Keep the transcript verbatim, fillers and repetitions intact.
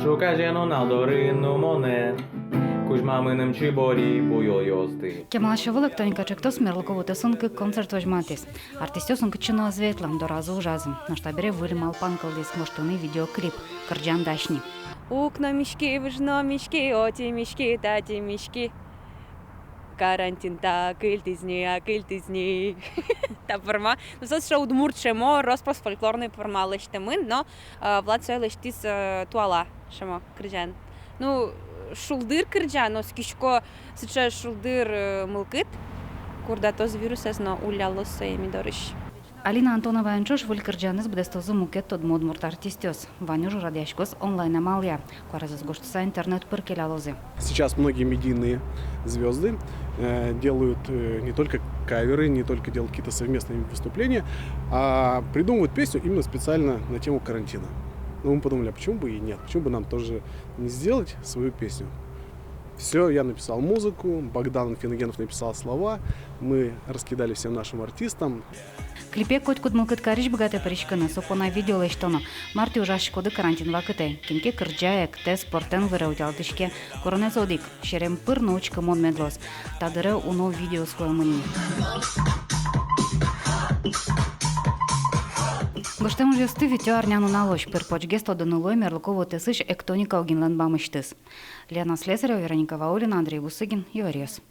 Ӵуказе нунал дорын ну монэ, кузьма мыным чибори буёлъёсты. Кемалась ӧвӧл, «Эктоника» ӵектос мерлыко вотэсын кык концерт возьматӥз. Артистъёс ун кытчы но ӧз ветлэ, доразы ужазы. Нош табере выль малпан кылдӥз: гожтыны видеоклип, кырӟан дась ни. Укно миськи, выжно миськи, оти миськи, тати миськи. Карантин та акыльтӥз ни, акыльтӥз ни. Та пӧрма. Ну, со сыӵе удмурт сямо, рос-прос фольклорной пӧрма лэсьтэмын, но, э, Влад сое лэсьтӥз, э, туала сямо кырӟан. Ну, шулдыр кырӟан, но оскисько, сыӵе шулдыр, э, мылкыд курдатоз вирусэз но уллялоз сое ми дорысь. Алина Антоноваен ӵош выль кырӟанэз быдэстозы мукет тодмо удмурт артистъёс. Вань уж радъяськоз онлайн амалъя. Куаразэс гожтыса, интернет пыр келялозы. Сейчас многие медийные звёзды, э, делают, э, не только каверы, не только делают какие-то совместные выступления, а придумывают песню именно специально на тему карантина. Ну, мы подумали, а почему бы и нет? Почему бы нам тоже не сделать свою песню? Всё, я написал музыку, Богдан Финогенов написал слова, мы раскидали всем нашим артистам. Клипе котькуд мылкыд карись быгатэ пыриськыны, со понна видео лэсьтоно. Мар тӥ ужаськоды карантин вакытэ? Кин ке кырӟа, эктэ, спортэн выре, утялтӥське. Куронэз одӥг: серем пыр но учкымон мед луоз. Та дыре уно видеоос луэмын ини. Гожтэм ужъёсты витё арнянуналозь. Пыр-почгес тодыны луэ мерлыко вотэсысь «Эктоника» огинлэн бамысьтыз. Лена Слесарева, Вероника Ваулина, Андрей Бусыгин, «Иворъёс».